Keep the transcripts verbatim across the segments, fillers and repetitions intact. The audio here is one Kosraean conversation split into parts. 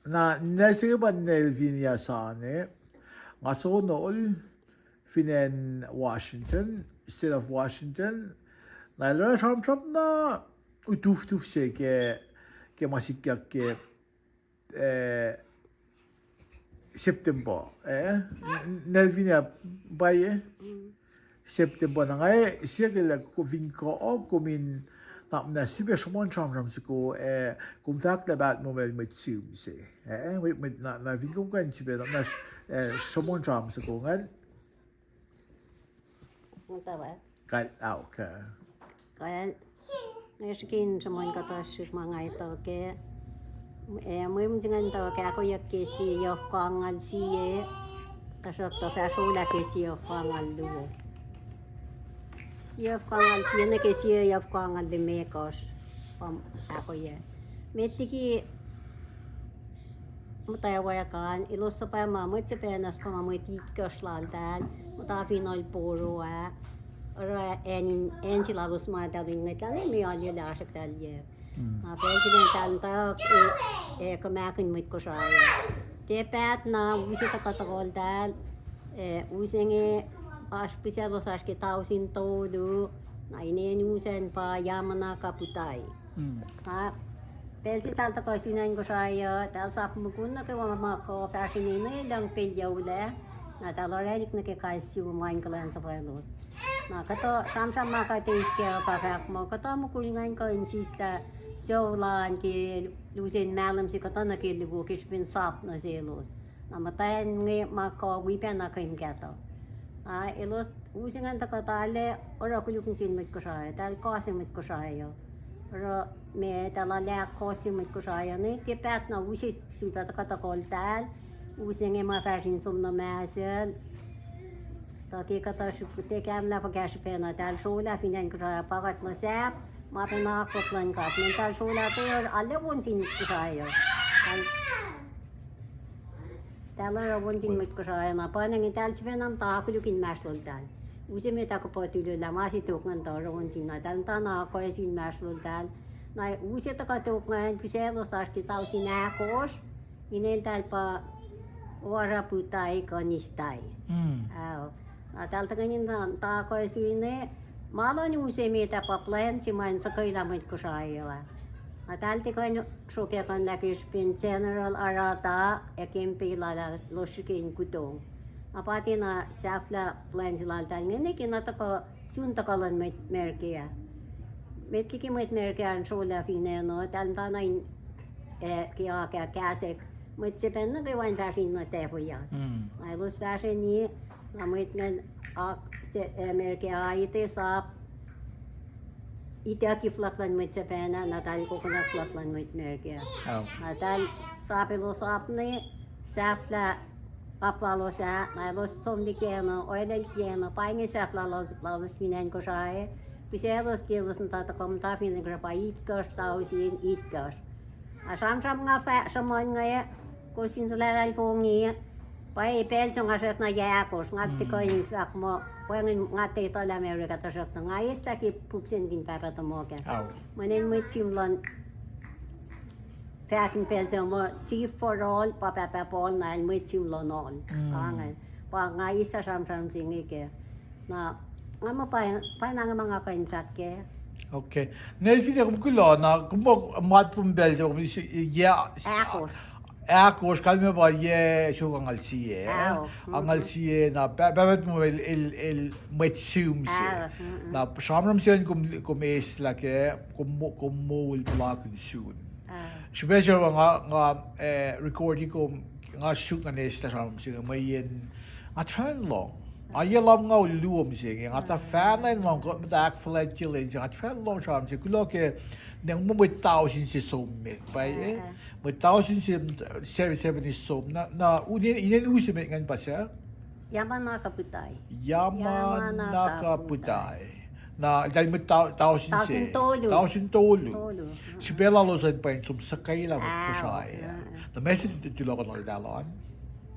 Na, na se ke pa Nelvinia Sane, nga sonol fin acn Washington, State of Washington. Na el oruh sramsram na utuftuf se ke, ke ma sikyak ke, eh, September, eh? Nelvinia, pwacye? September na nga, eh, sie ke lah kom fin kuh, kom in, na, na sifilpac sruhmuhn sramsram soko, eh, kom fahk lah paht muh mwet sihm se. Eh, mwet, mwet, na, na fin kom kuh in sifilpac, na, eh, sruhmuhn sramsram soko ingacn. Muhtwacwacack. Kal, ah, okay. Kal, nga srihke in sruhmuhn kuhtuh srihk ma nga etuh ke. Eh, mwe mwe se ingacn tuh ahkoeyuck ke sie yohf kangal sie, tuhsruhktuh fahsrlah ke sie yohf kangal luo. Sie yohf kangal sie nuh ke sie yohf kangal limekohsr. Pam ahkoeyuck. Met liki muhtwacwacack an, elos suhpwacma mwet se pacna suhpwacma mwet itkohsr laltahl, muhta fin ol poro ah, oruh acn in, acn se lalos ma eltahl in ngwetlah inge me alu lasr ektahl yac. Na pacl se inge eltahl muhtwacwacack, eh, kuhmahkihn mwet Kosrae. Tiac paht na use tuhkuh tokoltahl, eh, use inge oasr pihsac elos oasr ke tausin tolu, na inen use an pa Yamana Kaputai. Ah, pacl se eltahl tuhkuh sun acn Kosrae uh, eltahl sap mukul nuh kwewa ma kuh fahsrweni inge lucng pacl yohklac, na eltahl orwaclihk nuh ke kais sie ma in kuhlwacnsapuh elos. Na kuhtuh sramsram ma kuht eis kac uh pa fahk muh, kuhtuh mukul ingacn kuh in sislah sucu lal ke lusen mahlwem se kuhtuh nuh ke luo ke srihpen sap nuh selos. Na muhtwacn inge ma kuh wi pacna kuh in kahto. Ah, elos use ingacn tuhkuh tahl oruh koluk nuh sin mwet Kosrae, eltahl kohse mwet Kosrae uh. Oruh ma eltahl ahkkohsye mwet Kosrae uh, ne tiac paht na use sulpac tuhkuh tokoltahl, use inge ma fahsr in som nuh Mahsel. Tuh ke kuhtuh srihk, tiac kahlwem lah fuhkah srihpac na eltahl srolah fin acn Kosrae, pa kuht muh sahp ma pacna akwuck luhn God, mweyen eltahl srolah tuh arlac on sin Kosrae uh. Eltahl oruh on sin mwet Kosrae na pa inge eltahl sifacna muhta koluk inmahsrloltahl. Use met ah kuh pa tulolah ma se tok ingacn tuh oruh on sin na eltahl muhta na kuh in inmahsrloltahl. Na use tuhkuh tok ingacn pihsac elos oasr ke tausin ahkosr, ineltahl pa Waraputai Konistai. Eltahl tuhkweni muhta kuh in sine, ma luhn use met ah pa plwacn se ma in suhkwelah mwet Kosrae uh. Eltahl tiac kuh in sruokyac kuhnlah ke srihpen General Arata ac kempe lal ah elos srihke in kutong. Na pa tiacna sahflah plwacn se laltahl inge, ne ke na tuhkuh sun tuhkuh luhn mwet Merike ah. Met liki mwet Merike ah in srolah fin acn uh, eltahl muhtana in, eh, ke oak ah kahsack mwet Japan nuh kwewa in fahsr in muhtwacwacack. Na elos fahsrweni, na mwet ingacn, oak se, eh, Merike ah ite sap, itucki fluhk luhn mwet Japan ah, na eltahl koflah fluhk luhn mwet Merike ah. Na eltahl sap elos sap ne, sahflah pap lalos ah, na elos som liki acn uh, oacna liki acn uh, pa inge sahflah lalos, lalos fin acn Kosrae, pihsac elos ke elos muhta tuhkuh muhta fin acn Kosrae pa itkohsr tausin itkohsr. Na sramsram nga fahk sruhmuhn inge, kowos fin suhlahlahlfongi, pwacye pacl se nga srackna yac ahkosr, nga tiac kuh in fahk muh, wacngihn nga tiac etuh lah ma orek ah, tuhsruhktuh nga eislah ke puk se nuhtin pahpah tuhmuhk ah. Mweyen mwet sihm luhn, fahk in pacl se muh chief for all pa pahpah Paul, na el mwet sihm luhn all. Pa inge, pa nga eislah sramsram se inge kac. Na nga muh pa, pa inge ma nga kuh in fahk kac. Okay. Na el fin kom kuloh na kom muh matpun pacl se, kom yac ahkosr, kalmac pa yac soko angngaul sie, angngaul sie, na pa, pahpah muh el, el, el mwet sihm se. Na sramsram se kom, kom eislah kac, kom, kom moul puhlakihn sun. Srihpac se nga, nga, eh, recordi kom, nga suk nga eislah sramsram se inge mweyen nga tuhfahna lohng. Nga yac lumngaul luo mihsenge, nga tuhfahna lohng kuht muhta ahkfuhlwactye lwen se, nga tuhfahna lohng sramsram se, kuloh ke, ne muh mwet tausin se som met, pwacye, mwet tausin se, seven, seven is som, na, na, inen, inen use met ingacn pa suc? Yamana Kaputai. Yamana Kaputai. Na eltahl mwet tausin se, tausin tolu. Srihpac lalos an pa in som suhkwelah mwet Kosrae. Na ma se tulokon eltahl an?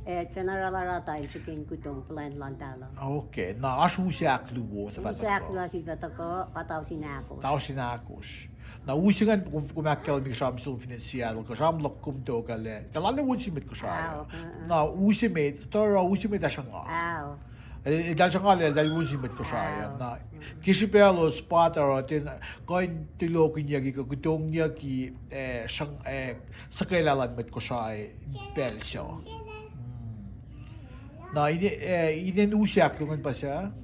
Eh, General Arata el srihke in kutong plwacn lal Tala. Okay, na oasr use ahkluo tuhfah tuhkuh? Use ahkluo sulpac tuhkuh, pa tausin ahkosr. Tausin ahkosr. Na use ingacn kom, kom ahkkahlwemye ke sramsram fin acn Seattle, kuh sramsram luhk kom tok ah lah, eltahl arlac won sin mwet Kosrae. Na use met, tuh oruh use met ah sruhnga. Eltahl sruhnga lah eltahl won sin mwet Kosrae. Na ke srihpac elos pa tuh oruh ten kuh in tulohkihnyucki kuh kutongyucki, eh, sruhng-, eh, suhkwalah luhn mwet Kosrae pacl sac. Na ine, eh, inen use ahkluo ingacn pa suc?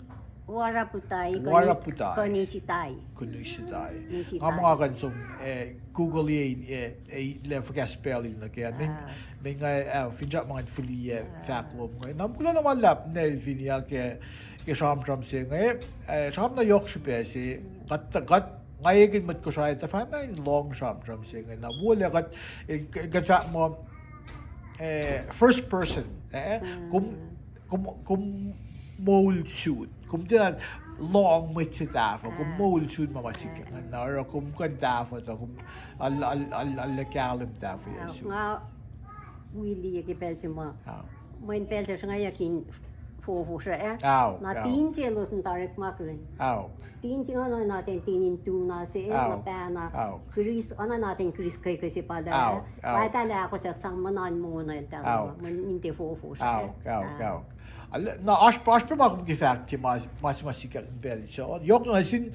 Waraputai, Waraputai. Konisitai. Konisitai. Nga muh nga kuh in som, eh, Google-ye, eh, eh, lah fuhkah spelling nuh kac. Mweyen, mweyen nga, eh, finsrak ma ngan fihliyac fahk lom inge. Na kuloh na ma luhlahp Nelvinia ke, ke sramsram se inge, eh, sramsram na yohk srihpac se, kuht, kuht, nga ekihn mwet Kosrae tuhfahna in lohng sramsram se inge. Na wolac kuht, eh, kuht fahk muh, eh, first person, eh, kom, kom, kom moul sun. Kom tiacna lohng mwet se tahfuh, kom moul sun ma ma sikyak ingacn. Na oruh kom kuh in tahfuh tuh kom al-, al-, al-, al-, kahlwem tahfweyac sun. Nga wiliyac ke pacl se ma, mweyen pacl se sruhngwacyuck in fofosr ah. Na tin se elos in tarekmakihn. Tin se oacna nuhtin tin in tuna se, na pacna. Kiris, oacna nuhtin Kiris keke se pa lah, pa eltahl ahkosack sang muhnan mongo eltahl, mweyen in tiac fofosr ah. Na oasr, oasr pac ma kom ke fahk ke ma, ma se ma sikyak in pacl se. Yohk na sin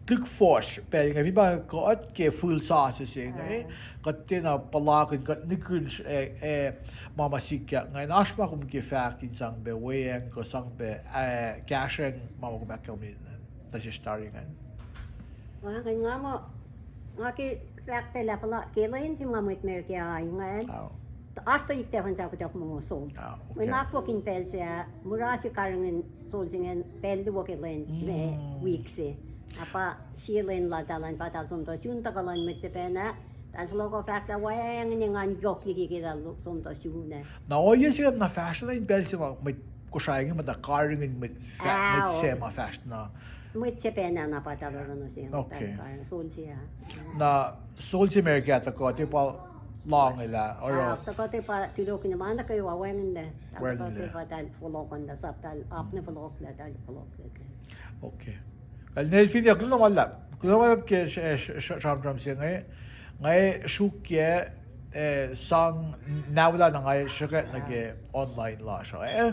lihk fuhsr pacl inge, fin pa kuht ke fihl sasuc se inge, kuht tiacna puhlakihn, kuht nihkihn, eh, eh, ma ma sikyak inge. Na oasr ma kom ke fahk in sang pac weacng kuh sang pac, eh, kahsrwacng ma ma kom ahkkahlwemye nuh sesr tari ingacn. Nga, nga muh, nga ke fahk pac lah puhla ke lwen se ma mwet Merika ingacn, oasr tuhlihk tahfuh in sahp kuhtuh mongo sol. Mweyen akwuck in pacl se ah, mura se karihngihn sol se ingacn pacl luo ke lwen, me, wik se. Na pa sie lwen lal Tala an pa eltahl som tuh sun tuhkuh luhn mwet Japan ah, eltahl fohlohkoh fahk lah wacngihn engan yohk liki ke eltahl som tuh sun ah. Na ohiyac se kuht na fahsr na in pacl se ma mwet Kosrae inge muhta karihngihn mwet, mwet se ma fahsr na. Mwet Japan ah na pa eltahl oruh nuh se, sol se ah. Na sol se Merika tuhkuh tiac pa loangelah, oruh tuhkuh tiac pa tulohkihn ma nuh kwewa wacngihnlac. Tuhkuh tiac pa eltahl fohlohkohnlah, sahp eltahl apkuhran fohlohklah, eltahl fohlohklah. Okay. Kal Nelvinia, kuloh ma luhlahp. Kuloh ma luhlahp ke sramsram se inge. Nga sruokyac, eh, sang naula na nga sruhkwack nuh ke online lasr uh, eh?